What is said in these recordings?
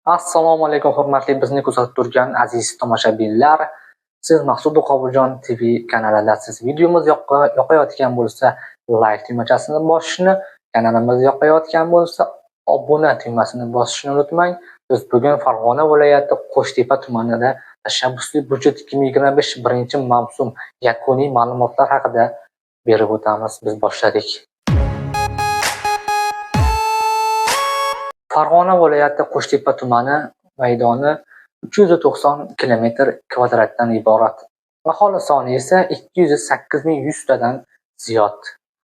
Assalomu alaykum, hurmatli bizni kuzatib turgan aziz tomoshabinlar. Siz Maqsud Qobuljon TV kanalidasiz. Videomiz yoqayotgan bo'lsa, like tugmachasini bosishni, kanalimiz yoqayotgan bo'lsa, obuna tugmasini bosishni unutmang. Biz bugun Farg'ona viloyati Qo'shtepa tumanida tashabbusli byudjet 2025 birinchi mavsum yakuniy ma'lumotlar haqida berib o'tamiz. Biz boshladik. Farg'ona viloyati Qo'shtepa tumani maydoni 390 kilometr kvadratdan iborat. Aholi soni esa 208 100 tadan ziyod.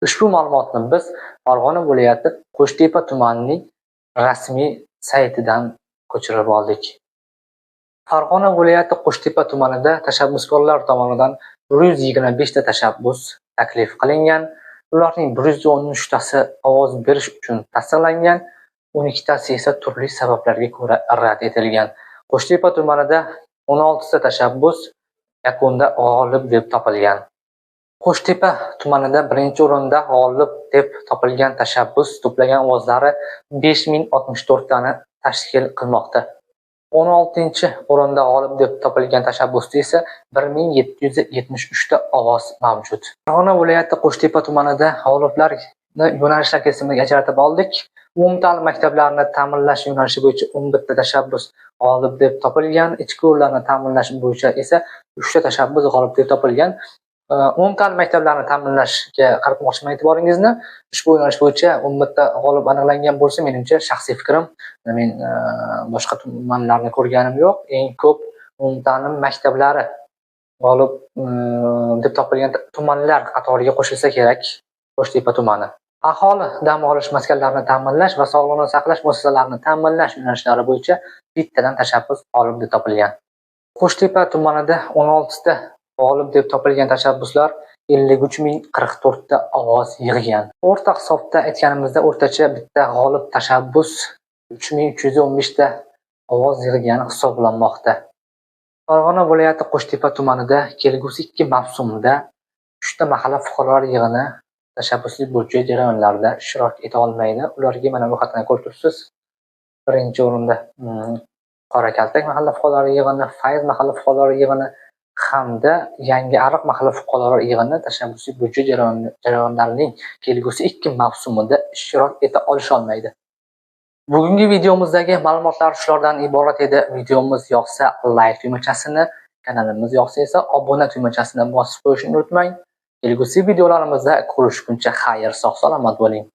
Ushbu ma'lumotni biz Farg'ona viloyati Qo'shtepa tumanining rasmiy saytidan ko'chirib oldik. Farg'ona viloyati Qo'shtepa tumanida tashabbuskorlar tomonidan 125 ta tashabbus taklif qilingan. Ularning 113 tasi ovoz berish uchun tasdiqlangan, 12 tasi esa turli sabablarga ko'ra rad etilgan. Qo'shtepa tumanida 16 ta tashabbus yakunda g'olib deb topilgan. Qo'shtepa tumanida birinchi o'rinda g'olib deb topilgan tashabbus to'plagan ovozlari 5064 tani tashkil qilmoqda. 16-o'rinda g'olib deb topilgan tashabbusda esa 1773 ta ovoz mavjud. Farg'ona viloyati Qo'shtepa tumanida g'oliblarni yo'nalishlar kesimida ajratib oldik. Umumta'lim maktablarini ta'minlash yo'nalishi bo'yicha 11 ta tashabbus g'olib deb topilgan, ichki yo'llarni ta'minlash bo'yicha esa 3 ta tashabbus g'olib deb topilgan. Umumta'lim maktablarini ta'minlashga qaratmoqchiman e'tiboringizni. Ushbu yo'nalish bo'yicha 11 ta g'olib aniqlangan bo'lsa, menimcha shaxsiy fikrim, men boshqa tumanlarni ko'rganim yo'q. Eng ko'p umumta'lim maktablari g'olib deb topilgan tumanlar qatoriga qo'shilsa kerak Qo'shtepa tumani. Aholi dam olish maskanlarini ta'minlash va sog'liqni saqlash muassasalarini ta'minlash yo'nalishlari bo'yicha bittadan tashabbus g'olib deb topilgan. Qo'shtepa tumanida 16 ta g'olib deb topilgan tashabbuslar 53 044 ta ovoz yig'gan. O'rta hisobda aytganimizda o'rtacha bitta g'olib tashabbus 3315 ta ovoz yig'gani hisoblanmoqda. Farg'ona viloyati Qo'shtepa tumanida kelgusi 2 mavsumda 3 ta mahalla fuqarolar yig'ini tashabbusli byudjet jarayonlarida ishtirok eta olmaydi. Ularga mana bu ro'yxatdan ko'rib turibsiz. Birinchi o'rinda Qorakaltak mahalla fuqarolar yig'ini, Fayz mahalla fuqarolar yig'ini hamda Yangi Ariq mahalla fuqarolar yig'ini tashabbusli byudjet jarayonlarining kelgusi 2 mavsumida ishtirok eta olisholmaydi. Bugungi videomizdagi ma'lumotlar shulardan iborat edi. Videomiz yoqsa like tugmachasini, kanalimiz yoqsa esa obuna tugmachasini bosib qo'yishni unutmang. Kelgusi videolarimizda ko'rishguncha xayr, sog' salomat bo'ling.